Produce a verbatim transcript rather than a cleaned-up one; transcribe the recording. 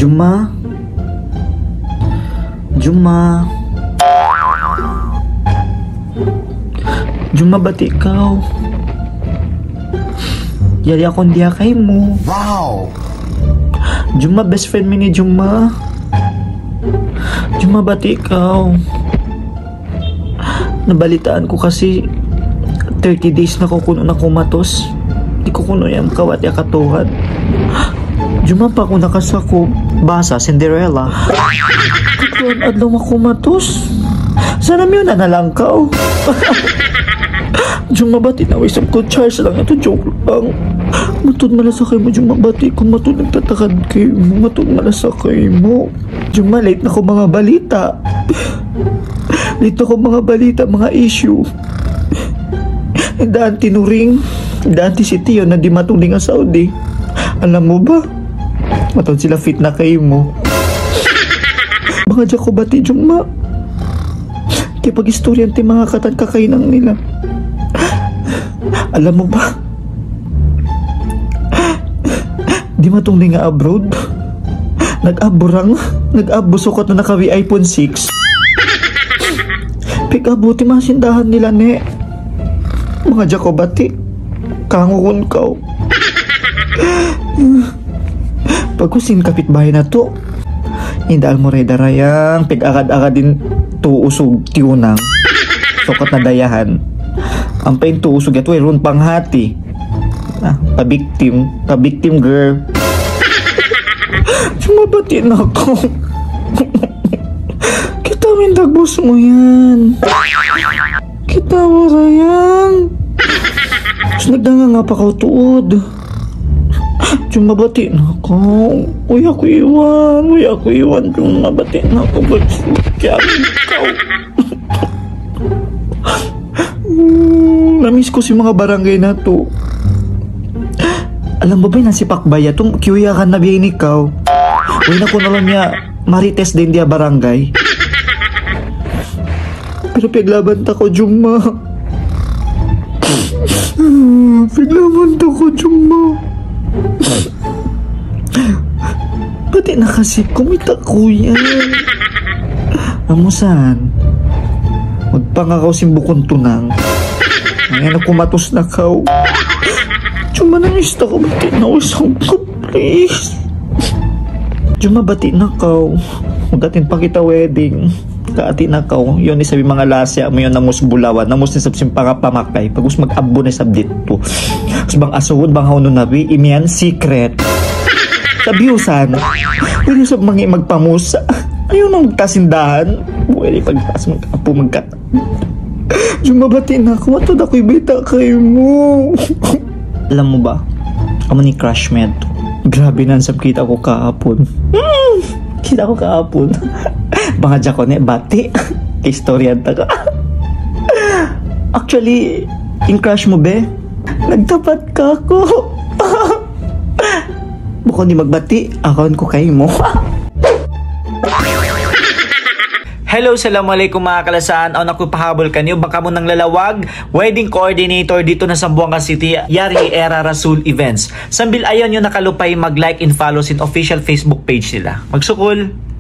Juma. Juma. Juma, bati' kaw. Yari aku in diya kaymu. Wow! Juma, best friend mu ini, Juma. Juma, bati' kaw. Nabalitaan ku kasi thirty days na kaw kunu' na kumatus. Di' ku kunu' yan kawat ya katuhan. Juma, pa aku nakasakup. Basa, Cinderella. Katuhan adlaw makumatus. Sana miyuna na lang kaw. Juma, bati' na, isab ku charge lang. Ito joke lang. Matud malasa kaymu, Juma, bati' ku, matud nagtatakad kaymu, matud malasa kaymu. Juma, late na kaw manga balita'. Late na kaw manga balita', manga issue. Daan tinuring, daan ti sitiyo na di' matung di nga Saudi. Alam mu ba? Matud sila fitna kaymu. Manga jaku bati', Juma. Kaya pag-istoryan ti manga katan kakahinang nila. Alam mu ba? Di' matung di nga abroad. Nag-aburang, nag-abu sukat na nakawi iPhone six. Pag-abu ti masindahan nila ne. Manga jaku bati'. Kangukun kaw. Pagkusin kapit bahay natu'. Inda almureda rayang, pag-agad-agad in tuusug tiyunang. Sukat na dayahan. Ampa in tuusug yatu, wayruun panghati. Ah, pa-victim, pa-victim girl. Juma, bati' na aku. Kita' mu in dagbus mu yan. Kita' mu rayang. Tapus nagdanga nga pa kaw tuud. Juma, bati' na aku. Uy, aku iwan. Uy, aku iwan. Juma, bati' na aku. Kaya ikaw. Hmm, namiss ku sin manga barangay natu'. Alam mu ba in si Pakbay yatu, kiyuyakan na biya' ini kaw. Uy, na ku na lang niya marites din diya barangay. Pero piyaglaban ta kaw, Juma. Piyaglaban ta kaw, Juma. Bati' na kasi, kumita' ku yan. Amu saan? Magpangakaw sin bukun tunang. Ngayon na kumatus na kaw. Juma, namiss ta kaw, bati' na, usang ko, please. Juma, bati' na kaw. Mag-attend pa kita wedding. Kaati na kaw, yun isab in manga lasa mu yun, namus bulawan, namus isab sin pangapamakay, pag'ubus mag-abu na isab didtu. Tapus bang asuhun, bang hawnu nabi, imiyan secret. Sabiusan. Pwede isab mangi' magpamusa. Ayaw na magtasindahan. Pwede pagtas mag-apu magkat. Juma, bati' na aku, matud aku ibayta' kaymu. Alam mu ba? Amu ini crush mu yadtu. Grabe na, sa' kita' ku kahapun. Hmm, kita' ku kahapun. Manga jaku ne, bati'. Istorya ta ka. Actually, in crush mu, be, nagtapat kaku'. Bukun di' magbati', awn ku kaymu. Hello, assalamualaikum manga kalasahan. Awn aku pahabul kaniyu, bang kamu nanglalawag wedding coordinator didtu na Zamboanga City, yari hi Era Rasul Events. Sambil ayaw niyu na kalupahi mag-like and follow sin official Facebook page nila. Magsukul!